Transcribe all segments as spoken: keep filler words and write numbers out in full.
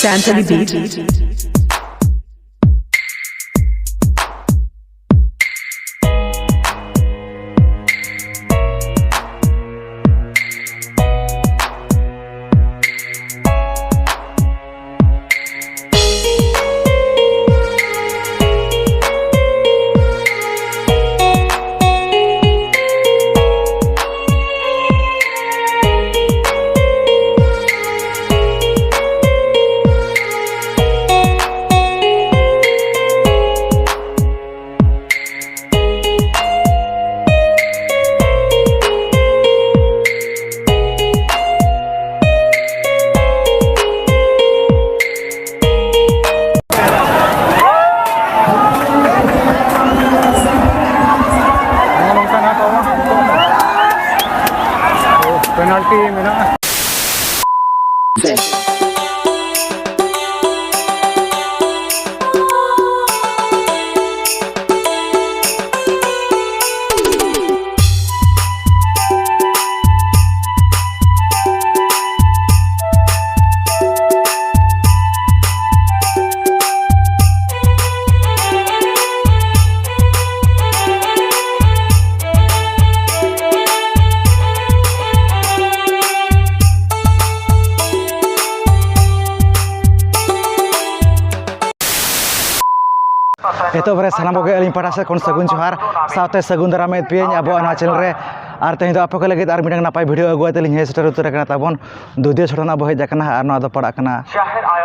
Sansali Beat. ᱱᱚᱜᱼᱚ ᱱᱚᱝᱠᱟᱱᱟᱜ ᱠᱚ ᱯᱮᱱᱟᱞᱴᱤ ᱢᱮᱱᱟᱜᱼᱟ᱾ ᱮᱛᱚᱦᱚᱵ ᱨᱮ ᱥᱟᱱᱟᱢ ᱠᱚᱜᱮ ᱟᱹᱞᱤᱧ ᱯᱟᱦᱴᱟ ᱥᱮᱫ ᱠᱷᱚᱱ ᱥᱟᱹᱜᱩᱱ ᱡᱚᱦᱟᱨ, ᱥᱟᱶᱛᱮ ᱥᱟᱹᱜᱩᱱ ᱫᱟᱨᱟᱢᱮᱫ ᱯᱮᱭᱟᱧ ᱟᱵᱚᱣᱟᱜ ᱱᱚᱣᱟ ᱪᱮᱱᱮᱞ ᱨᱮ᱾ ᱟᱨ ᱛᱮᱦᱮᱧ ᱫᱚ ᱟᱯᱮ ᱠᱚ ᱞᱟᱹᱜᱤᱫ ᱟᱨ ᱢᱤᱫᱴᱟᱝ ᱱᱟᱯᱟᱭ ᱵᱷᱤᱰᱤᱭᱳ ᱟᱹᱜᱩ ᱠᱟᱛᱮ ᱞᱤᱧ ᱦᱮᱡ ᱥᱮᱴᱮᱨ ᱩᱛᱟᱹᱨ ᱟᱠᱟᱱᱟ ᱛᱟᱵᱚᱱ᱾ ᱫᱩᱫᱤᱭᱟᱹ ᱥᱚᱲᱚᱱᱟᱜ ᱵᱚ ᱦᱮᱡ ᱟᱠᱟᱱᱟ, ᱟᱨ ᱱᱚᱣᱟ ᱫᱚ ᱯᱟᱲᱟᱜ ᱠᱟᱱᱟ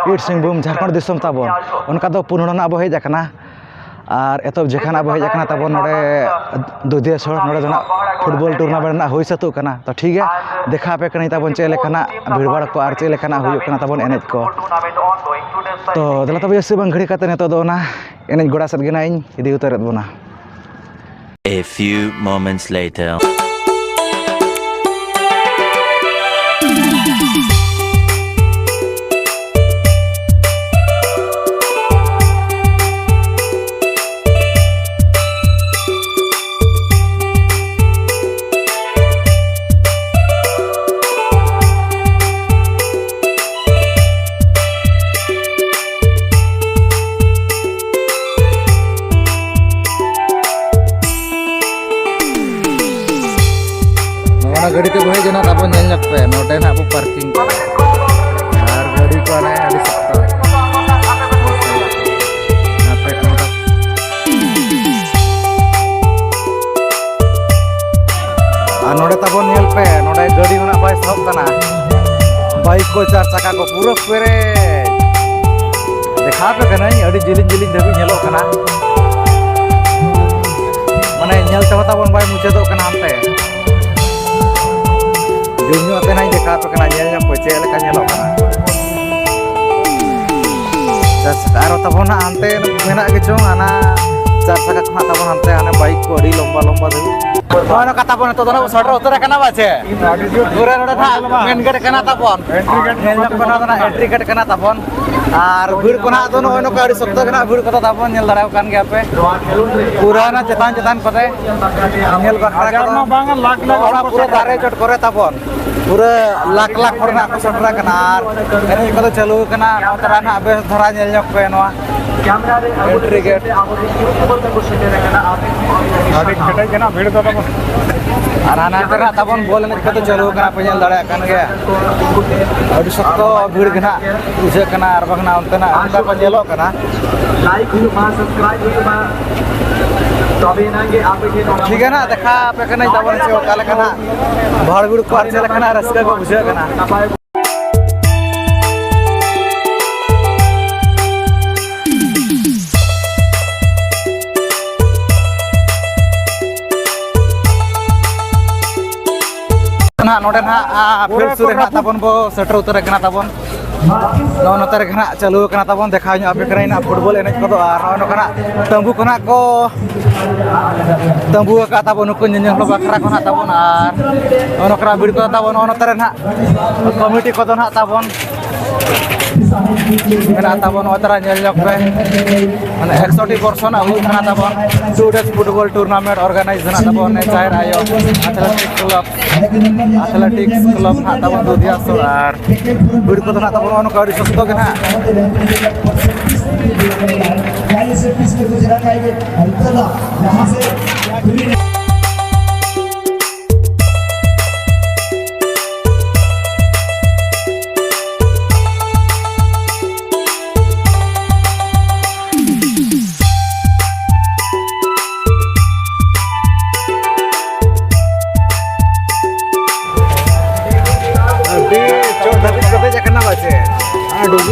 ᱤᱥᱴ ᱥᱤᱝᱵᱷᱩᱢ, ᱡᱷᱟᱲᱠᱷᱚᱸᱰ ᱫᱤᱥᱚᱢ ᱛᱟᱵᱚᱱ᱾ ᱚᱱᱠᱟ ᱫᱚ ᱯᱩᱱ ᱦᱚᱲ ᱨᱮᱱᱟᱜ ᱵᱚ ᱦᱮᱡ ᱟᱠᱟᱱᱟ, ᱟᱨ ᱮᱛᱚᱦᱚᱵ ᱡᱮᱠᱷᱟᱱᱟᱜ ᱵᱚ ᱦᱮᱡ ᱟᱠᱟᱱᱟ ᱛᱟᱵᱚᱱ ᱱᱚᱰᱮ ᱫᱩᱫᱤᱭᱟᱹ ᱥᱚᱲᱚᱱ, ᱱᱚᱰᱮ ᱫᱚ ᱱᱟᱜ ᱯᱷᱩᱴᱵᱚᱞ ᱴᱩᱨᱱᱟᱢᱮᱱᱴ ᱨᱮᱱᱟᱜ ᱦᱩᱭ ᱥᱟᱹᱛᱚᱜ ᱠᱟᱱᱟ᱾ ᱛᱚ ᱴᱷᱤᱠ ᱜᱮᱭᱟ, ᱫᱮᱠᱷᱟᱣ ᱟᱯᱮ ᱠᱟᱹᱱᱟᱹᱧ ᱛᱟᱵᱚᱱ ᱪᱮᱫ ᱞᱮᱠᱟᱱᱟᱜ ᱵᱷᱤᱲᱵᱷᱟᱲ ᱠᱚ ᱟᱨ ᱪᱮᱫ ᱞᱮᱠᱟᱱᱟᱜ ᱦᱩᱭᱩᱜ ᱠᱟᱱᱟ ᱛᱟᱵᱚᱱ ᱮᱱᱮᱡ ᱠᱚ᱾ ᱛᱚ ᱫᱮᱞᱟ ᱛᱚᱵᱮ ᱡᱟᱹᱥᱛᱤ ᱵᱟᱝ ᱜᱷᱟᱹᱲᱤ ᱠᱟᱛᱮ ᱱᱤᱛᱚᱜ ᱫᱚ ᱚᱱᱟ ᱮᱱᱮᱡ ᱜᱚᱰᱟ ᱥᱮᱫ ᱜᱮ ᱱᱟᱜ ᱤᱧ ᱤᱫᱤ ᱩᱛᱟᱹᱨᱮᱫ ᱵᱚᱱᱟ᱾ A few moments later. ᱜᱟᱹᱰᱤ ᱛᱮ ᱵᱚᱦᱮᱡ ᱮᱱᱟ, ᱛᱟᱵᱚᱱ ᱧᱮᱞ ᱧᱚᱜ ᱯᱮ, ᱱᱚᱰᱮ ᱱᱟᱜ ᱵᱚ ᱯᱟᱨᱠᱤᱝ ᱠᱟᱜᱼᱟ᱾ ᱟᱨ ᱜᱟᱹᱰᱤ ᱠᱚ ᱦᱟᱱᱮ ᱟᱹᱰᱤ ᱥᱚᱠᱛᱚ᱾ ᱟᱯᱮ ᱠᱚ ᱟᱨ ᱱᱚᱰᱮ ᱛᱟᱵᱚᱱ ᱧᱮᱞ ᱯᱮ, ᱱᱚᱰᱮ ᱜᱟᱹᱰᱤ ᱦᱚᱸ ᱱᱟᱜ ᱵᱟᱭ ᱥᱟᱦᱚᱵ ᱠᱟᱱᱟ᱾ ᱵᱟᱭᱤᱠ ᱠᱚ, ᱪᱟᱨ ᱪᱟᱠᱟ ᱠᱚ ᱯᱩᱨᱟᱹ ᱯᱮᱨᱮᱡ᱾ ᱫᱮᱠᱷᱟᱣ ᱟᱯᱮ ᱠᱟᱹᱱᱟᱹᱧ, ᱟᱹᱰᱤ ᱡᱤᱞᱤᱧ ᱡᱤᱞᱤᱧ ᱫᱷᱟᱹᱵᱤᱡ ᱧᱮᱞᱚᱜ ᱠᱟᱱᱟ᱾ ᱢᱟᱱᱮ ᱧᱮᱞ ᱛᱮᱦᱚᱸ ᱛᱟᱵᱚᱱ ᱵᱟᱭ ᱢᱩᱪᱟᱹᱫᱚᱜ ᱠᱟᱱᱟ ᱦᱟᱱᱛᱮ᱾ ᱡᱩᱢ ᱧᱚᱜ ᱠᱟᱛᱮ ᱱᱟᱜ ᱤᱧ ᱫᱮᱠᱷᱟᱣ ᱟᱯᱮ ᱠᱟᱱᱟ, ᱧᱮᱞ ᱧᱚᱜ ᱯᱮ ᱪᱮᱫ ᱞᱮᱠᱟ ᱧᱮᱞᱚᱜ ᱠᱟᱱᱟ᱾ ᱟᱪᱪᱷᱟ, ᱟᱨᱚ ᱛᱟᱵᱚᱱ ᱦᱟᱸᱜ ᱦᱟᱱᱛᱮ ᱢᱮᱱᱟᱜ ᱜᱮᱪᱚᱝ ᱦᱟᱱᱟ ᱪᱟᱨ ᱪᱟᱠᱟ ᱠᱷᱚᱱᱟᱜ ᱛᱟᱵᱚᱱ ᱦᱟᱱᱛᱮ ᱦᱟᱱᱮ ᱵᱟᱭᱤᱠ ᱠᱚ ᱟᱹᱰᱤ ᱞᱚᱢᱵᱟ ᱞᱚᱢᱵᱟ ᱫᱷᱟᱹᱵᱤᱡ᱾ ᱱᱚᱜᱼᱚᱭ ᱱᱚᱝᱠᱟ ᱛᱟᱵᱚᱱ ᱱᱤᱛᱚᱜ ᱫᱚ ᱱᱟᱜ ᱵᱚᱱ ᱥᱮᱴᱮᱨ ᱩᱛᱟᱹᱨ ᱟᱠᱟᱱᱟ ᱵᱟᱪᱮ? ᱯᱩᱨᱟᱹ ᱱᱚᱰᱮ ᱱᱟᱜ ᱢᱮᱱ ᱜᱮᱴ ᱠᱟᱱᱟ ᱛᱟᱵᱚᱱ᱾ ᱧᱮᱞ ᱧᱚᱜ ᱯᱮ, ᱱᱚᱣᱟ ᱫᱚ ᱱᱟᱜ ᱮᱱᱴᱨᱤ ᱜᱮᱴ ᱠᱟᱱᱟ ᱛᱟᱵᱚᱱ᱾ ᱟᱨ ᱵᱷᱤᱲ ᱠᱚ ᱱᱟᱜ ᱫᱚ ᱱᱚᱜᱼᱚᱭ ᱱᱚᱝᱠᱟ ᱟᱹᱰᱤ ᱥᱚᱠᱛᱚ ᱜᱮ ᱱᱟᱜ ᱵᱷᱤᱲ ᱠᱚᱫᱚ ᱛᱟᱵᱚᱱ ᱧᱮᱞ ᱫᱟᱲᱮᱭᱟᱜ ᱠᱟᱱ ᱜᱮᱭᱟ ᱯᱮ᱾ ᱯᱩᱨᱟᱹ ᱱᱟ ᱪᱮᱛᱟᱱ ᱪᱮᱛᱟᱱ ᱠᱚᱛᱮ ᱧᱮᱞ ᱵᱟᱠᱷᱨᱟ ᱦᱟᱡᱟᱨ ᱠᱚᱫᱚ ᱢᱟ ᱵᱟᱝ, ᱞᱟᱠᱷ ᱞᱟᱠᱷ ᱦᱚᱲ ᱯᱩᱨᱟᱹ ᱫᱟᱨᱮ ᱪᱚᱴ ᱠᱚᱨᱮ ᱛᱟᱵᱚᱱ᱾ ᱯᱩᱨᱟᱹ ᱞᱟᱠᱷ ᱞᱟᱠᱷ ᱦᱚᱲ ᱱᱟᱜ ᱠᱚ ᱥᱮᱴᱮᱨ ᱟᱠᱟᱱᱟ ᱟᱨ ᱮᱱᱮᱡ ᱠᱚᱫᱚ ᱪᱟᱹᱞᱩ ᱟᱠᱟᱱᱟ᱾ ᱱᱚᱣᱟ ᱛᱚᱨᱟ ᱱᱟᱜ ᱵᱮᱥ ᱫᱷᱟᱨᱟ ᱧᱮᱞ ᱧᱚᱜ ᱯᱮ ᱱᱚᱣᱟ ᱮᱱᱴᱨᱤ ᱜᱮᱴ᱾ ᱟᱹᱰᱤ ᱠᱮᱴᱮᱡ ᱜᱮ ᱱᱟᱜ ᱵᱷᱤᱲ ᱫᱚ ᱛᱟᱵᱚᱱ᱾ ᱟᱨ ᱦᱟᱱᱟ ᱱᱟᱛᱮ ᱱᱟᱜ ᱛᱟᱵᱚᱱ ᱵᱚᱞ ᱮᱱᱮᱡ ᱠᱚᱫᱚ ᱪᱟᱹᱞᱩ ᱟᱠᱟᱱᱟ, ᱯᱮ ᱧᱮᱞ ᱫᱟᱲᱮᱭᱟᱜ ᱠᱟᱱ ᱜᱮᱭᱟ᱾ ᱟᱹᱰᱤ ᱥᱚᱠᱛᱚ ᱵᱷᱤᱲ ᱜᱮ ᱱᱟᱜ ᱵᱩᱡᱷᱟᱹᱜ ᱠᱟᱱᱟ, ᱟᱨ ᱵᱟᱝ ᱱᱟᱜ ᱚᱱᱛᱮ ᱱᱟᱜ ᱚᱱᱠᱟ ᱠᱚ ᱧᱮᱞᱚᱜ ᱠᱟᱱᱟ᱾ ᱞᱟᱭᱤᱠ ᱦᱩᱭᱩᱜ ᱢᱟ, ᱥᱟᱵᱥᱠᱨᱟᱭᱤᱵ ᱦᱩᱭᱩᱜ ᱢᱟ, ᱛᱚᱵᱮ ᱮᱱᱟᱝ ᱜᱮ ᱟᱯᱮ ᱴᱷᱮᱱ ᱚᱱᱟ ᱴᱷᱤᱠ ᱜᱮᱭᱟ ᱱᱟᱜ, ᱫᱮᱠᱷᱟ ᱟᱯᱮ ᱠᱟᱹᱱᱟᱹᱧ ᱛᱟᱵᱚᱱ ᱥᱮ ᱚᱠᱟ ᱞᱮᱠᱟ ᱱᱟᱜ ᱵᱷᱟᱲ ᱵᱷᱤᱲ ᱠᱚ ᱟᱨ ᱪᱮᱫ ᱞᱮᱠᱟ ᱱᱟᱜ ᱨᱟᱹᱥᱠᱟᱹ ᱠᱚ ᱵᱩᱡᱷᱟᱹᱜ ᱠᱟᱱᱟ᱾ ᱱᱟᱯᱟᱭ ᱱᱟᱦᱟᱜ ᱱᱚᱰᱮ ᱱᱟᱦᱟᱜ, ᱟ, ᱯᱩᱨᱟᱹ ᱯᱷᱤᱞᱰ ᱥᱩᱨ ᱨᱮ ᱱᱟᱦᱟᱜ ᱛᱟᱵᱚᱱ ᱵᱚ ᱥᱮᱴᱮᱨ ᱩᱛᱟᱹᱨ ᱟᱠᱟᱱᱟ ᱛᱟᱵᱚᱱ᱾ ᱱᱚᱜᱼᱚ ᱱᱚᱛᱮ ᱨᱮᱜᱮ ᱱᱟᱦᱟᱜ ᱪᱟᱹᱞᱩ ᱟᱠᱟᱱᱟ ᱛᱟᱵᱚᱱ, ᱫᱮᱠᱷᱟᱣ ᱧᱚᱜ ᱟᱯᱮ ᱠᱟᱹᱱᱟᱹᱧ ᱱᱟᱦᱟᱜ ᱯᱷᱩᱴᱵᱚᱞ ᱮᱱᱮᱡ ᱠᱚᱫᱚ᱾ ᱟᱨ ᱱᱚᱜᱼᱚ ᱱᱚᱝᱠᱟ ᱱᱟᱦᱟᱜ ᱛᱟᱹᱢᱵᱩ ᱠᱚ ᱱᱟᱦᱟᱜ ᱠᱚ ᱛᱟᱹᱢᱵᱩ ᱟᱠᱟᱫ ᱛᱟᱵᱚᱱ ᱱᱩᱠᱩ ᱧᱮᱧᱮᱞ ᱦᱚᱲ ᱵᱟᱠᱷᱨᱟ ᱠᱚ ᱱᱟᱦᱟᱜ ᱛᱟᱵᱚᱱ᱾ ᱟᱨ ᱱᱚᱜᱼᱚ ᱱᱚᱝᱠᱟ ᱵᱷᱤᱲ ᱠᱚ ᱛᱟᱵᱚᱱ, ᱱᱚᱜᱼᱚ ᱱᱚᱛᱮ ᱨᱮ ᱱᱟᱦᱟᱜ ᱠᱚᱢᱤᱴᱤ ᱠᱚᱫᱚ ᱱᱟᱦᱟᱜ ᱛᱟᱵᱚᱱ ᱢᱮᱱᱟᱜ ᱛᱟᱵᱚᱱ᱾ ᱱᱚᱜᱼᱚᱭ ᱛᱟᱨᱟ ᱧᱮᱞ ᱧᱚᱜ ᱯᱮ, ᱢᱟᱱᱮ ᱮᱠᱥᱚ ᱴᱤ ᱵᱚᱨᱥᱚ ᱨᱮᱱᱟᱜ ᱦᱩᱭᱩᱜ ᱠᱟᱱᱟ ᱛᱟᱵᱚᱱ two days football tournament organize ᱨᱮᱱᱟᱜ ᱛᱟᱵᱚᱱ ᱚᱱᱮ ᱡᱟᱦᱮᱨ ᱟᱭᱳ ᱟᱛᱷᱞᱮᱴᱤᱠ ᱠᱞᱟᱵᱽ, ᱟᱛᱷᱞᱮᱴᱤᱠᱥ ᱠᱞᱟᱵᱽ ᱱᱟᱦᱟᱜ ᱛᱟᱵᱚᱱ ᱫᱩᱫᱷᱤᱭᱟ ᱥᱩᱨ᱾ ᱟᱨ ᱵᱷᱤᱲ ᱠᱚᱫᱚ ᱱᱟᱦᱟᱜ ᱛᱟᱵᱚᱱ ᱱᱚᱜᱼᱚ ᱱᱚᱝᱠᱟ ᱟᱹᱰᱤ ᱥᱚᱠᱛᱚ ᱜᱮ ᱱᱟᱦᱟᱜ᱾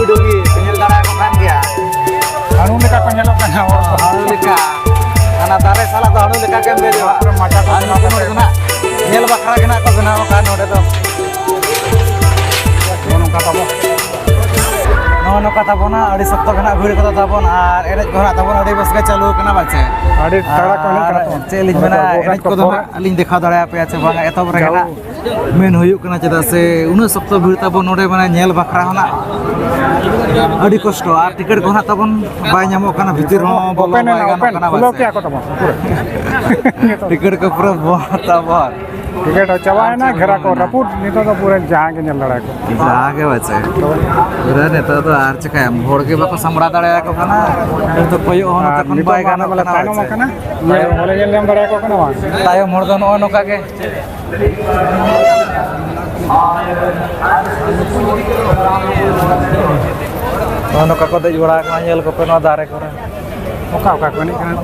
ᱰᱩᱜᱤ ᱯᱮ ᱧᱮᱞ ᱫᱟᱲᱮᱭᱟᱠᱚ ᱠᱟᱱ ᱜᱮᱭᱟ᱾ ᱦᱟᱹᱬᱩ ᱞᱮᱠᱟ ᱠᱚ ᱧᱮᱞᱚᱜ ᱠᱟᱱᱟ ᱦᱚᱲ ᱠᱚ᱾ ᱦᱟᱹᱬᱩ ᱞᱮᱠᱟ᱾ ᱚᱱᱟ ᱫᱟᱨᱮ ᱥᱟᱞᱟᱜ ᱫᱚ ᱦᱟᱹᱬᱩ ᱞᱮᱠᱟ ᱜᱮᱢ ᱫᱮᱡᱚᱜᱼᱟ᱾ ᱯᱩᱨᱟᱹ ᱢᱟᱪᱟ ᱠᱚ ᱟᱨ ᱵᱮᱱᱟᱣ ᱱᱩᱠᱩ ᱱᱚᱰᱮ ᱠᱟᱛᱮ᱾ ᱫᱚ ᱱᱟᱜ ᱧᱮᱞ ᱵᱟᱠᱷᱨᱟ ᱜᱮ ᱱᱟᱜ ᱠᱚ ᱵᱮᱱᱟᱣ ᱟᱠᱟᱫ ᱱᱚᱰᱮ ᱫᱚ᱾ ᱱᱚᱜᱼᱚ ᱱᱚᱝᱠᱟ ᱛᱟᱵᱚᱱ᱾ ᱱᱚᱜᱼᱚ ᱱᱚᱝᱠᱟ ᱛᱟᱵᱚᱱᱟ, ᱟᱹᱰᱤ ᱥᱚᱠᱛᱚ ᱜᱮ ᱱᱟᱜ ᱵᱷᱤᱲ ᱠᱚᱫᱚ ᱛᱟᱵᱚᱱ ᱟᱨ ᱮᱱᱮᱡ ᱠᱚ ᱱᱟᱜ ᱛᱟᱵᱚᱱ ᱟᱹᱰᱤ ᱵᱮᱥ ᱜᱮ ᱪᱟᱹᱞᱩ ᱟᱠᱟᱱᱟ ᱵᱟᱪᱮ? ᱟᱹᱰᱤ ᱛᱟᱲᱟ ᱠᱚ ᱮᱱᱮᱡ ᱠᱟᱱᱟ ᱟᱨ ᱛᱚ᱾ ᱪᱮᱫ ᱞᱤᱧ ᱢᱮᱱᱟ, ᱟᱵᱚ ᱮᱱᱮᱡ ᱠᱚ ᱠᱚᱫᱚ ᱯᱚᱨᱮ᱾ ᱱᱟᱜ ᱟᱹᱞᱤᱧ ᱫᱮᱠᱷᱟᱣ ᱫᱟᱲᱮᱭᱟᱯᱮᱭᱟ ᱪᱮ ᱵᱟᱝᱟ, ᱮᱛᱚᱦᱚᱵ ᱨᱮᱜᱮ ᱡᱟᱹᱨᱩᱲ᱾ ᱱᱟᱜ ᱢᱮᱱ ᱦᱩᱭᱩᱜ ᱠᱟᱱᱟ, ᱪᱮᱫᱟᱜ ᱥᱮ ᱩᱱᱟᱹᱜ ᱥᱚᱠᱛᱚ ᱵᱷᱤᱲ ᱛᱟᱵᱚᱱ ᱱᱚᱰᱮ, ᱢᱟᱱᱮ ᱧᱮᱞ ᱵᱟᱠᱷᱨᱟ ᱦᱚᱸ ᱱᱟᱜ ᱟᱹᱰᱤ ᱠᱚᱥᱴᱚ, ᱟᱨ ᱴᱤᱠᱤᱴ ᱠᱚ ᱱᱟᱜ ᱛᱟᱵᱚᱱ ᱵᱟᱭ ᱧᱟᱢᱚᱜ ᱠᱟᱱᱟ, ᱵᱷᱤᱛᱤᱨ ᱦᱚᱸ ᱵᱚᱞᱚ open ᱵᱟᱭ ᱮᱱᱟ, ᱜᱟᱱᱚᱜ open, ᱠᱟᱱᱟ, ᱠᱷᱩᱞᱟᱹᱣ ᱵᱟᱥᱮ᱾ ᱠᱮᱜᱼᱟ ᱠᱚ ᱛᱟᱵᱚᱱ ᱯᱩᱨᱟᱹ᱾ ᱴᱤᱠᱤᱴ ᱠᱚ ᱯᱩᱨᱟᱹ ᱵᱚᱱᱫ ᱛᱟᱵᱚᱱ᱾ ᱴᱤᱠᱤᱴ ᱦᱚᱸ ᱪᱟᱵᱟᱭᱮᱱᱟ, ᱜᱷᱮᱨᱟ ᱠᱚ ᱨᱟᱹᱯᱩᱫ, ᱱᱤᱛᱚᱜ ᱫᱚ ᱯᱩᱨᱟᱹ ᱡᱟᱦᱟᱸ ᱜᱮ ᱧᱮᱞ ᱫᱟᱲᱮᱭᱟᱠᱚ᱾ ᱡᱟᱦᱟᱸ ᱜᱮ ᱵᱟᱪᱮ᱾ ᱯᱩᱨᱟᱹ ᱱᱤᱛᱚᱜ ᱫᱚ ᱟᱨ ᱪᱤᱠᱟᱹᱭᱟᱢ, ᱦᱚᱲ ᱜᱮ ᱵᱟᱠᱚ ᱥᱟᱢᱵᱲᱟᱣ ᱫᱟᱲᱮᱭᱟᱠᱚ ᱠᱟᱱᱟ, ᱱᱤᱛᱚᱜ ᱠᱚᱭᱚᱜ ᱦᱚᱸ ᱟᱨ ᱛᱚᱠᱷᱚᱱ ᱱᱤᱛᱚᱜ ᱵᱟᱭ ᱢᱟ ᱜᱟᱱᱚᱜ ᱚᱱᱟ ᱠᱟᱱᱟ, ᱛᱟᱭᱱᱚᱢ ᱵᱟᱪᱮ᱾ ᱟᱠᱟᱱᱟ, ᱧᱮᱞ ᱵᱟᱞᱮ ᱧᱮᱞ ᱧᱟᱢ ᱫᱟᱲᱮᱭᱟᱠᱚ ᱠᱟᱱᱟ ᱵᱟᱝ? ᱛᱟᱭᱚᱢ ᱦᱚᱲ ᱫᱚ ᱱᱚᱜᱼᱚ ᱱᱚᱝᱠᱟ ᱜᱮ᱾ ᱱᱚᱜᱼᱚ ᱱᱚᱝᱠᱟ ᱠᱚ ᱫᱮᱡ ᱵᱟᱲᱟ ᱟᱠᱟᱱᱟ, ᱧᱮᱞ ᱠᱚᱯᱮ ᱱᱚᱣᱟ ᱫᱟᱨᱮ ᱠᱚᱨᱮ᱾ ᱚᱠᱟ ᱚᱠᱟ ᱠᱚ ᱮᱱᱮᱡ ᱠᱟᱱᱟ?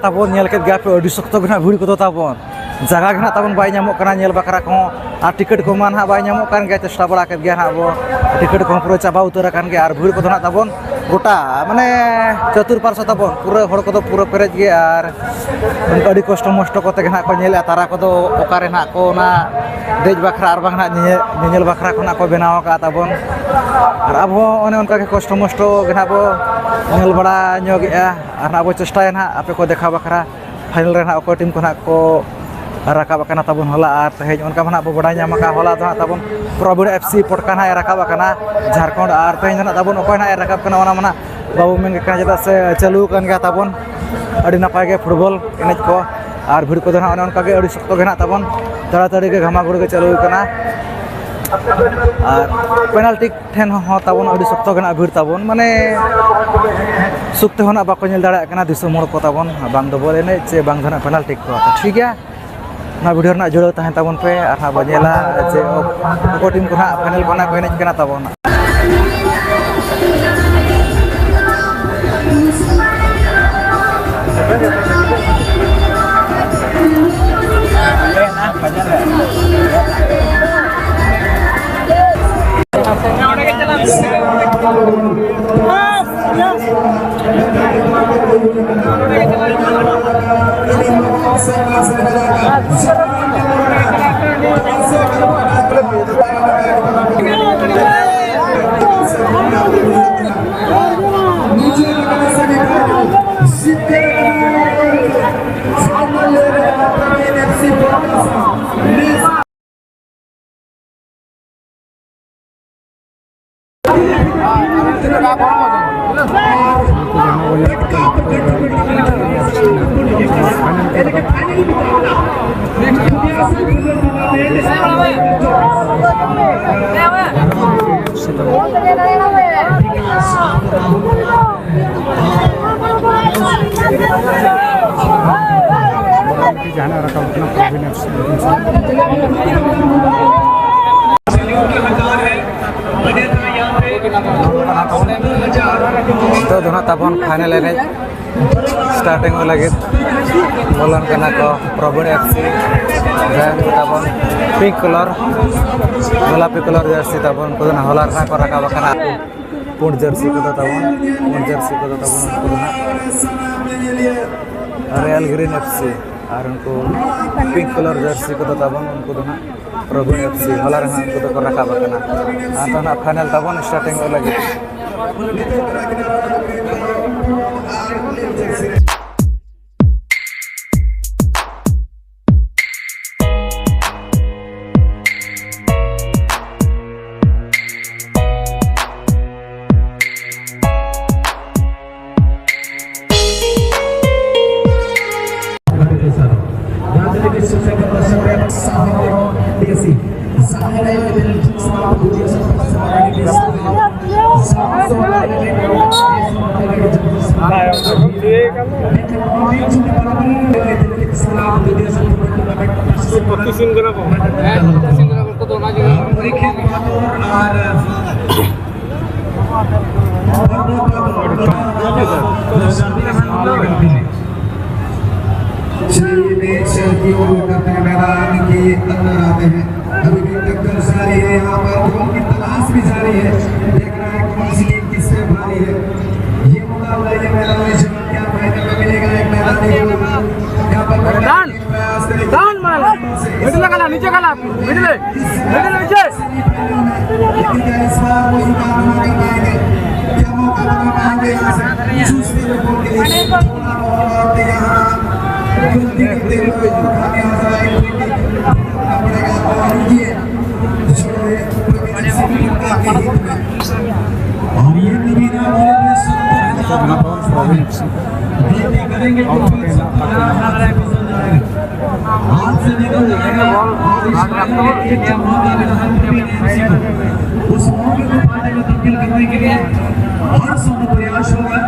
ᱛᱟᱵᱚᱱ, ᱧᱮᱞ ᱠᱮᱫ ᱜᱮᱭᱟ ᱯᱮ, ᱟᱹᱰᱤ ᱥᱚᱠᱛᱚ ᱜᱮ ᱱᱟᱦᱟᱜ ᱵᱷᱤᱲ ᱠᱚᱫᱚ ᱛᱟᱵᱚᱱ᱾ ᱡᱟᱭᱜᱟ ᱜᱮ ᱱᱟᱦᱟᱜ ᱛᱟᱵᱚᱱ ᱵᱟᱭ ᱧᱟᱢᱚᱜ ᱠᱟᱱᱟ ᱧᱮᱞ ᱵᱟᱠᱷᱨᱟ ᱠᱚᱦᱚᱸ, ᱟᱨ ᱴᱤᱠᱤᱴ ᱠᱚᱢᱟ ᱱᱟᱦᱟᱜ ᱵᱟᱭ ᱧᱟᱢᱚᱜ ᱠᱟᱱ ᱜᱮᱭᱟ᱾ ᱪᱮᱥᱴᱟ ᱵᱟᱲᱟ ᱠᱮᱫ ᱜᱮᱭᱟ ᱱᱟᱦᱟᱜ ᱵᱚ, ᱴᱤᱠᱤᱴ ᱠᱚᱦᱚᱸ ᱯᱩᱨᱟᱹ ᱪᱟᱵᱟ ᱩᱛᱟᱹᱨ ᱟᱠᱟᱱ ᱜᱮᱭᱟ, ᱟᱨ ᱵᱷᱤᱲ ᱠᱚᱫᱚ ᱱᱟᱦᱟᱜ ᱛᱟᱵᱚᱱ ᱜᱚᱴᱟ, ᱢᱟᱱᱮ, ᱪᱚᱛᱩᱨ ᱯᱟᱨᱥᱟ ᱛᱟᱵᱚᱱ ᱯᱩᱨᱟᱹ ᱦᱚᱲ ᱠᱚᱫᱚ ᱯᱩᱨᱟᱹ ᱯᱮᱨᱮᱡ ᱜᱮ, ᱟᱨ ᱚᱱᱠᱟ ᱟᱹᱰᱤ ᱠᱚᱥᱴᱚ ᱢᱚᱥᱴᱚ ᱠᱚᱛᱮ ᱜᱮ ᱱᱟᱦᱟᱜ ᱠᱚ ᱧᱮᱞᱮᱫᱼᱟ ᱛᱟᱨᱟ ᱠᱚᱫᱚ ᱚᱠᱟᱨᱮ ᱱᱟᱦᱟᱜ ᱠᱚ ᱚᱱᱟ ᱫᱮᱡ ᱵᱟᱠᱷᱨᱟ ᱟᱨ ᱵᱟᱝ ᱱᱟᱦᱟᱜ ᱧᱮᱧᱮᱞ, ᱧᱮᱧᱮᱞ ᱵᱟᱠᱷᱨᱟ ᱠᱚ ᱱᱟᱦᱟᱜ ᱠᱚ ᱵᱮᱱᱟᱣ ᱟᱠᱟᱫᱼᱟ ᱛᱟᱵᱚᱱ᱾ ᱟᱨ ᱟᱵᱚ ᱦᱚᱸ ᱚᱱᱮ ᱚᱱᱠᱟ ᱜᱮ ᱠᱚᱥᱴᱚ ᱢᱚᱥᱴᱚ ᱜᱮ ᱱᱟᱦᱟᱜ ᱵᱚ ᱧᱮᱞ ᱵᱟᱲᱟ ᱧᱚᱜᱮᱜᱼᱟ, ᱟᱨ ᱱᱟᱦᱟᱜ ᱵᱚ ᱪᱮᱥᱴᱟᱭᱟ ᱱᱟᱦᱟᱜ ᱟᱯᱮ ᱠᱚ ᱫᱮᱠᱷᱟᱣ ᱵᱟᱠᱷᱨᱟ᱾ ᱯᱷᱟᱭᱱᱮᱞ ᱨᱮ ᱱᱟᱦᱟᱜ ᱚᱠᱚᱭ ᱴᱤᱢ ᱠᱚ ᱱᱟᱦᱟᱜ ᱠᱚ ᱨᱟᱠᱟᱵ ᱟᱠᱟᱱᱟ ᱛᱟᱵᱚᱱ ᱦᱚᱞᱟ, ᱟᱨ ᱛᱮᱦᱮᱧ ᱚᱱᱠᱟ ᱢᱟ ᱱᱟᱦᱟᱜ ᱵᱚ ᱵᱟᱰᱟᱭ ᱧᱟᱢ ᱟᱠᱟᱫᱼᱟ, ᱦᱚᱞᱟ ᱫᱚ ᱱᱟᱦᱟᱜ ᱛᱟᱵᱚᱱ ᱯᱨᱚᱵᱤᱬ ᱮᱯᱷ ᱥᱤ ᱯᱚᱴᱠᱟ ᱱᱟᱦᱟᱜ ᱮ ᱨᱟᱠᱟᱵ ᱟᱠᱟᱱᱟ ᱡᱷᱟᱲᱠᱷᱚᱸᱰ, ᱟᱨ ᱛᱮᱦᱮᱧ ᱫᱚ ᱱᱟᱦᱟᱜ ᱛᱟᱵᱚᱱ ᱚᱠᱚᱭ ᱱᱟᱦᱟᱜ ᱮ ᱨᱟᱠᱟᱵ ᱠᱟᱱᱟ ᱚᱱᱟ ᱢᱟ ᱱᱟᱦᱟᱜ ᱵᱟᱵᱚ ᱢᱮᱱ ᱠᱟᱱᱟ, ᱪᱮᱫᱟᱜ ᱥᱮ ᱪᱟᱹᱞᱩ ᱟᱠᱟᱱ ᱜᱮᱭᱟ ᱛᱟᱵᱚᱱ ᱟᱹᱰᱤ ᱱᱟᱯᱟᱭ ᱜᱮ ᱯᱷᱩᱴᱵᱚᱞ ᱮᱱᱮᱡ ᱠᱚ, ᱟᱨ ᱵᱷᱤᱲ ᱠᱚᱫᱚ ᱱᱟᱦᱟᱜ ᱚᱱᱮ ᱚᱱᱠᱟ ᱜᱮ ᱟᱹᱰᱤ ᱥᱚᱠᱛᱚ ᱜᱮ ᱱᱟᱦᱟᱜ ᱛᱟᱵᱚᱱ ᱛᱟᱲᱟᱛᱟᱲᱤ ᱜᱮ ᱜᱷᱟᱢᱟᱜᱷᱩᱲ ᱜᱮ ᱪᱟᱹᱞᱩ ᱟᱠᱟᱱᱟ᱾ ᱟᱨ ᱯᱮᱱᱟᱞᱴᱤ ᱴᱷᱮᱱ ᱦᱚᱸ ᱛᱟᱵᱚᱱ ᱟᱹᱰᱤ ᱥᱚᱠᱛᱚ ᱜᱮ ᱱᱟᱜ ᱵᱷᱤᱲ ᱛᱟᱵᱚᱱ, ᱢᱟᱱᱮ ᱥᱩᱠ ᱛᱮᱦᱚᱸ ᱱᱟᱜ ᱵᱟᱠᱚ ᱧᱮᱞ ᱫᱟᱲᱮᱭᱟᱜ ᱠᱟᱱᱟ ᱫᱤᱥᱚᱢ ᱦᱚᱲ ᱠᱚ ᱛᱟᱵᱚᱱ, ᱵᱟᱝ ᱫᱚ ᱵᱚᱞ ᱮᱱᱮᱡ ᱪᱮ ᱵᱟᱝ ᱫᱚ ᱱᱟᱜ ᱯᱮᱱᱟᱞᱴᱤ ᱠᱚ᱾ ᱛᱚ ᱴᱷᱤᱠ ᱜᱮᱭᱟ, ᱱᱚᱣᱟ ᱵᱷᱤᱰᱤᱭᱳ ᱨᱮᱱᱟᱜ ᱡᱩᱲᱟᱹᱣ ᱛᱟᱦᱮᱱ ᱛᱟᱵᱚᱱ ᱯᱮ, ᱟᱨ ᱦᱟᱸᱜ ᱵᱚᱱ ᱧᱮᱞᱟ ᱡᱮ ᱚᱠᱚᱭ ᱴᱤᱢ ᱠᱚ ᱱᱟᱜ ᱯᱷᱟᱭᱱᱮᱞ ᱠᱚ ᱱᱟᱜ ᱠᱚ ᱮᱱᱮᱡ ᱠᱟᱱᱟ ᱛᱟᱵᱚᱱ᱾ ᱡᱟᱦᱟᱱᱟᱜ ᱨᱟᱠᱟᱵ ᱠᱟᱱᱟ, ᱯᱨᱚᱵᱤᱱ ᱮᱯᱷ ᱥᱤ᱾ ᱱᱤᱛᱚᱜ ᱫᱚ ᱱᱟᱜ ᱛᱟᱵᱚᱱ ᱯᱷᱟᱭᱱᱮᱞ ᱮᱱᱮᱡ᱾ ᱥᱴᱟᱨᱴᱤᱝ ᱞᱟᱹᱜᱤᱫ ᱵᱚᱞᱚᱱ ᱠᱟᱱᱟ ᱠᱚ ᱯᱨᱚᱵᱤᱬ ᱮᱯᱷ ᱥᱤ, ᱡᱟᱦᱟᱸᱭ ᱠᱚ ᱛᱟᱵᱚᱱ ᱯᱤᱝᱠ ᱠᱟᱞᱟᱨ, ᱜᱳᱞᱟᱯᱤ ᱠᱟᱞᱟᱨ ᱡᱟᱹᱨᱥᱤ ᱛᱟᱵᱚᱱ, ᱩᱱᱠᱩ ᱫᱚ ᱱᱟᱜ ᱦᱚᱞᱟ ᱨᱮ ᱱᱟᱜ ᱠᱚ ᱨᱟᱠᱟᱵ ᱟᱠᱟᱱᱟ᱾ ᱯᱩᱸᱰ ᱡᱟᱹᱨᱥᱤ ᱠᱚᱫᱚ ᱛᱟᱵᱚᱱ, ᱯᱩᱸᱰ ᱡᱟᱹᱨᱥᱤ ᱠᱚᱫᱚ ᱛᱟᱵᱚᱱ, ᱩᱱᱠᱩ ᱫᱚ ᱱᱟᱜ ᱨᱚᱭᱟᱞ ᱜᱨᱤᱱ ᱮᱯᱷ ᱥᱤ, ᱟᱨ ᱩᱱᱠᱩ ᱯᱤᱝᱠ ᱠᱟᱞᱟᱨ ᱡᱟᱹᱨᱥᱤ ᱠᱚᱫᱚ ᱛᱟᱵᱚᱱ, ᱩᱱᱠᱩ ᱫᱚ ᱱᱟᱜ ᱯᱨᱚᱵᱤᱬ ᱮᱯᱷ ᱥᱤ, ᱦᱚᱞᱟ ᱨᱮ ᱱᱟᱜ ᱩᱱᱠᱩ ᱫᱚᱠᱚ ᱨᱟᱠᱟᱵ ᱟᱠᱟᱱᱟ᱾ ᱟᱨ ᱫᱚ ᱱᱟᱜ ᱯᱷᱟᱭᱱᱮᱞ ᱛᱟᱵᱚᱱ ᱥᱴᱟᱨᱴᱤᱝ ᱞᱟᱹᱜᱤᱫ᱾ ᱯᱟᱹᱛᱤ ᱥᱤᱱ ᱠᱟᱱᱟ ᱠᱚ᱾ ᱦᱮᱸ, ᱯᱟᱹᱛᱤ ᱥᱤᱱ ᱠᱟᱱᱟ ᱠᱚ, ᱩᱱᱠᱩ ᱫᱚ ᱚᱱᱟ ᱜᱮ᱾ श्री विवेक शहर की ओर करते हैं मैदान के अंदर आते हैं। अभी भी टक्कर जारी है, यहाँ पर गोल की तलाश भी जारी है। देखना है कौन सी टीम किससे भारी है। ये मुकाबला, ये मैदान में जवाब क्या फाइनल में मिलेगा, एक मैदानी गोल। यहाँ पर डान, डान मार, मिडिल का ला, नीचे का ला, मिडिल, मिडिल नीचे। आज से निकल जाएगा और इस बार ये क्या मौका मिला है प्रवीण एमसी को। उस मौके को पाने में तब्दील करने के लिए हर संभव प्रयास होगा,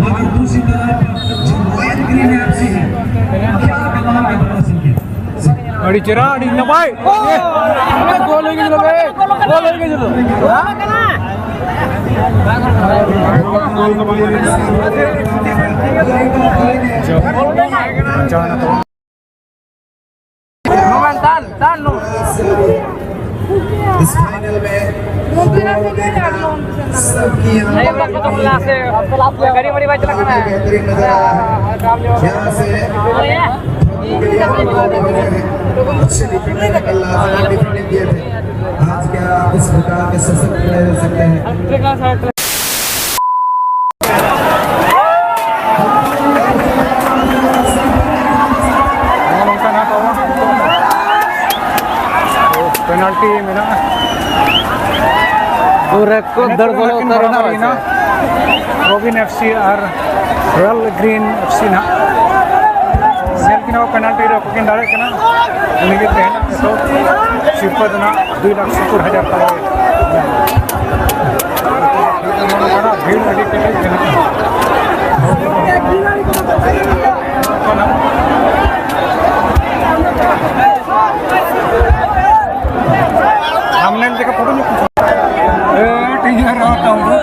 मगर दूसरी तरफ जो रॉयल ग्रीन एमसी है, क्या कमाल का प्रदर्शन किया। ᱟᱹᱰᱤ ᱪᱮᱦᱨᱟ, ᱟᱹᱰᱤ ᱱᱟᱯᱟᱭ᱾ ᱜᱳᱞ ᱦᱩᱭ ᱠᱟᱱᱟ, ᱜᱳᱞ ᱦᱩᱭ ᱠᱟᱱᱟ᱾ ᱡᱚᱦᱟᱨ᱾ ᱵᱟᱧᱪᱟᱣ ᱮᱱᱟ ᱛᱟᱵᱚᱱ᱾ ᱱᱚᱣᱟ ᱫᱟᱱ, ᱫᱟᱱ ᱱᱚᱣᱟ᱾ ᱤᱥ ᱯᱷᱟᱭᱱᱟᱞ ᱢᱮ ᱥᱟᱵ ᱠᱤᱭᱟ ᱜᱟᱹᱰᱤ ᱢᱟᱹᱰᱤ ᱵᱟᱭ ᱪᱟᱞᱟᱜ ᱠᱟᱱᱟ᱾ ᱵᱮᱦᱛᱨᱤᱱ ᱱᱟᱡᱟᱨᱟ ᱭᱟᱦᱟᱸ ᱥᱮ अच्छे डिफेंडर के लास्ट में डिफेंडिंग किए थे। आज क्या इस प्रकार के सशक्त प्लेयर हो सकते हैं? ᱱᱚᱜᱼᱚ ᱱᱚᱝᱠᱟᱱᱟᱜ ᱯᱮᱱᱟᱞᱴᱤ ᱢᱮᱱᱟᱜᱼᱟ᱾ ᱯᱩᱨᱟᱹ ᱠᱚ ᱫᱟᱹᱲ ᱵᱚᱞᱚ ᱩᱛᱟᱹᱨ ᱮᱱᱟ᱾ ᱨᱚᱵᱤᱱ ᱮᱯᱷ ᱥᱤ ᱟᱨ ᱨᱚᱭᱟᱞ ᱜᱨᱤᱱ ᱮᱯᱷ ᱥᱤ ᱱᱟᱜ ᱧᱮᱞ ᱠᱤᱱᱟ ᱠᱚ, ᱯᱮᱱᱟᱞᱴᱤ ᱨᱮ ᱚᱠᱚᱭ ᱠᱤᱱ ᱫᱟᱲᱮᱭᱟᱜ ᱠᱟᱱᱟ, ᱩᱱᱤ ᱜᱮ ᱛᱮᱦᱮᱧ ᱮᱛᱚᱦᱚᱵ ᱥᱤᱨᱯᱟᱹ ᱫᱚ ᱱᱟᱜ ᱫᱩᱭ ᱞᱟᱠᱷ ᱥᱚᱛᱛᱚᱨ ᱦᱟᱡᱟᱨ ᱴᱟᱠᱟ᱾ ᱵᱷᱤᱲ ᱟᱹᱰᱤ ᱠᱮᱴᱮᱡ ᱢᱮᱱᱟᱜᱼᱟ᱾ ᱛᱷᱟᱢᱵᱱᱮᱞ ᱞᱮᱠᱟ ᱯᱷᱳᱴᱳ ᱧᱚᱜ᱾ ᱮ, ᱴᱷᱤᱠ ᱜᱮᱭᱟ, ᱨᱚᱲ ᱛᱟᱵᱚᱱ᱾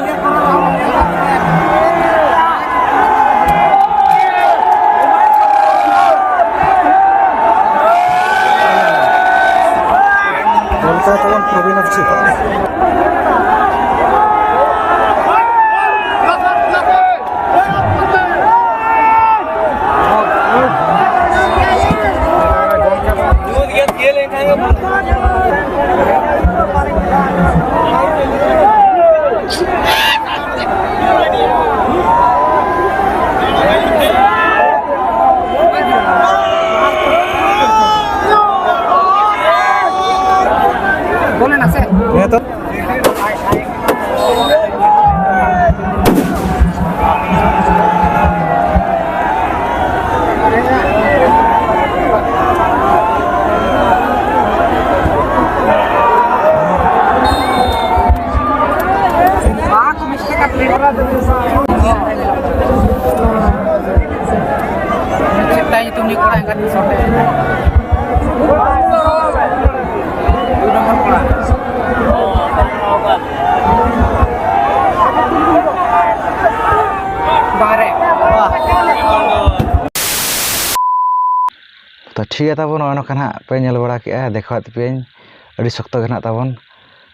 ᱜᱚᱞ ᱠᱟᱱᱟ ᱛᱟᱵᱚᱱ ᱯᱨᱚᱵᱤᱱ ᱟᱯᱪᱤ᱾ ᱵᱚᱞᱮ ᱱᱟᱥᱮ᱾ ᱦᱮᱸ ᱛᱚ᱾ ᱢᱮᱛᱟᱭ ᱧᱩᱛᱩᱢ ᱨᱤᱱᱤᱡ ᱠᱚᱲᱟ ᱮᱸᱜᱟᱛ ᱫᱤᱥᱚᱢ ᱨᱮ᱾ ᱫᱩ ᱱᱚᱢᱵᱚᱨ ᱠᱚᱲᱟ᱾ ᱵᱟᱦᱨᱮ᱾ ᱵᱟᱦ᱾ ᱴᱷᱤᱠ ᱜᱮᱭᱟ ᱛᱟᱵᱚᱱ, ᱱᱚᱜᱼᱚᱭ ᱱᱚᱝᱠᱟ ᱱᱟᱦᱟᱜ ᱯᱮ ᱧᱮᱞ ᱵᱟᱲᱟ ᱠᱮᱜᱼᱟ, ᱫᱮᱠᱷᱟᱣᱟᱫ ᱯᱮᱭᱟᱹᱧ ᱟᱹᱰᱤ ᱥᱚᱠᱛᱚ ᱜᱮ ᱱᱟᱦᱟᱜ ᱛᱟᱵᱚᱱ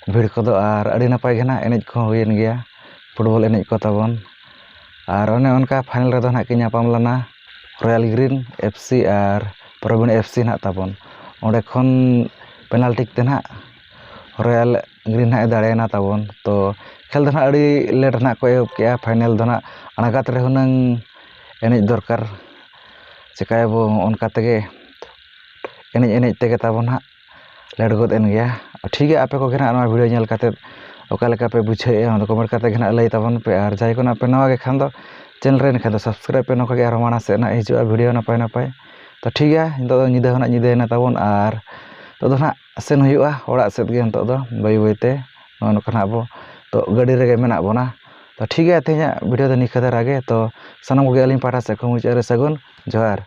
ᱵᱷᱤᱲ ᱠᱚᱫᱚ, ᱟᱨ ᱟᱹᱰᱤ ᱱᱟᱯᱟᱭ ᱜᱮ ᱱᱟᱦᱟᱜ ᱮᱱᱮᱡ ᱠᱚᱦᱚᱸ ᱦᱩᱭᱮᱱ ᱜᱮᱭᱟ, ᱯᱷᱩᱴᱵᱚᱞ ᱮᱱᱮᱡ ᱠᱚ ᱛᱟᱵᱚᱱ᱾ ᱟᱨ ᱚᱱᱮ ᱚᱱᱠᱟ ᱯᱷᱟᱭᱱᱮᱞ ᱨᱮᱫᱚ ᱱᱟᱦᱟᱜ ᱠᱤᱱ ᱧᱟᱯᱟᱢ ᱞᱮᱱᱟ ᱨᱚᱭᱟᱞ ᱜᱨᱤᱱ ᱮᱯᱷ ᱥᱤ ᱟᱨ ᱯᱨᱚᱵᱤᱬ ᱮᱯᱷ ᱥᱤ ᱱᱟᱦᱟᱜ ᱛᱟᱵᱚᱱ᱾ ᱚᱸᱰᱮ ᱠᱷᱚᱱ ᱯᱮᱱᱟᱞᱴᱤ ᱛᱮ ᱱᱟᱦᱟᱜ ᱨᱚᱭᱟᱞ ᱜᱨᱤᱱ ᱱᱟᱦᱟᱜ ᱮ ᱫᱟᱲᱮᱭᱮᱱᱟ ᱛᱟᱵᱚᱱ᱾ ᱛᱚ ᱠᱷᱮᱞ ᱫᱚ ᱱᱟᱦᱟᱜ ᱟᱹᱰᱤ ᱞᱮᱴ ᱱᱟᱦᱟᱜ ᱠᱚ ᱮᱦᱚᱵ ᱠᱮᱜᱼᱟ, ᱯᱷᱟᱭᱱᱮᱞ ᱫᱚ ᱱᱟᱦᱟᱜ ᱟᱬᱜᱟᱛ ᱨᱮ ᱦᱩᱱᱟᱹᱝ ᱮᱱᱮᱡ ᱫᱚᱨᱠᱟᱨ᱾ ᱪᱮᱠᱟᱭᱟᱵᱚ, ᱚᱱᱠᱟ ᱛᱮᱜᱮ ᱮᱱᱮᱡ ᱮᱱᱮᱡ ᱛᱮᱜᱮ ᱛᱟᱵᱚᱱ ᱦᱟᱸᱜ ᱞᱮᱴ ᱜᱚᱫ ᱮᱱ ᱜᱮᱭᱟ᱾ ᱴᱷᱤᱠ ᱜᱮᱭᱟ, ᱟᱯᱮ ᱠᱚᱜᱮ ᱱᱟᱦᱟᱜ ᱱᱚᱣᱟ ᱵᱷᱤᱰᱤᱭᱳ ᱧᱮᱞ ᱠᱟᱛᱮᱫ ᱚᱠᱟ ᱞᱮᱠᱟ ᱯᱮ ᱵᱩᱡᱷᱟᱹᱣᱮᱫᱼᱟ, ᱚᱱᱟ ᱫᱚ ᱠᱚᱢᱮᱱᱴ ᱠᱟᱛᱮᱫ ᱜᱮ ᱱᱟᱦᱟᱜ ᱞᱟᱹᱭ ᱛᱟᱵᱚᱱ ᱯᱮ᱾ ᱟᱨ ᱡᱟᱦᱟᱸᱭ ᱠᱚ ᱱᱟᱦᱟᱜ ᱯᱮ ᱱᱟᱣᱟ ᱜᱮ ᱠᱷᱟᱱ ᱫᱚ ᱪᱮᱱᱮᱞ ᱨᱮ, ᱮᱱᱠᱷᱟᱱ ᱫᱚ ᱥᱟᱵᱥᱠᱨᱟᱭᱤᱵᱽ ᱯᱮ, ᱱᱚᱝᱠᱟ ᱜᱮ ᱟᱨᱦᱚᱸ ᱢᱟᱲᱟᱝ ᱥᱮᱫ ᱱᱟᱦᱟᱜ ᱦᱤᱡᱩᱜᱼᱟ ᱵᱷᱤᱰᱤᱭᱳ ᱱᱟᱯᱟᱭ ᱱᱟᱯᱟᱭ᱾ ᱛᱚ ᱴᱷᱤᱠ ᱜᱮᱭᱟ, ᱱᱤᱛᱚᱜ ᱫᱚ ᱧᱤᱫᱟᱹ ᱦᱚᱸ ᱱᱟᱦᱟᱜ ᱧᱤᱫᱟᱹᱭᱮᱱᱟ ᱛᱟᱵᱚᱱ, ᱟᱨ ᱱᱤᱛᱚᱜ ᱫᱚ ᱱᱟᱦᱟᱜ ᱥᱮᱱ ᱦᱩᱭᱩᱜᱼᱟ ᱚᱲᱟᱜ ᱥᱮᱫ ᱜᱮ᱾ ᱱᱤᱛᱚᱜ ᱫᱚ ᱵᱟᱹᱭ ᱵᱟᱹᱭ ᱛᱮ ᱱᱚᱜᱼᱚ ᱱᱚᱝᱠᱟ ᱱᱟᱦᱟᱜ ᱟᱵᱚ ᱛᱚ ᱜᱟᱹᱰᱤ ᱨᱮᱜᱮ ᱢᱮᱱᱟᱜ ᱵᱚᱱᱟ᱾ ᱛᱚ ᱴᱷᱤᱠ ᱜᱮᱭᱟ, ᱛᱮᱦᱮᱧᱟᱜ ᱵᱷᱤᱰᱤᱭᱳ ᱫᱚ ᱱᱤᱝᱠᱟᱹ ᱫᱷᱟᱨᱟ ᱜᱮ᱾ ᱛᱚ ᱥᱟᱱᱟᱢ ᱠᱚᱜᱮ ᱟᱹᱞᱤᱧ ᱯᱟᱦᱴᱟ ᱥᱮᱫ ᱠᱷᱚᱱ ᱢᱩᱪᱟᱹᱫ ᱨᱮ ᱥᱟᱹᱜᱩᱱ ᱡᱚᱦᱟᱨ᱾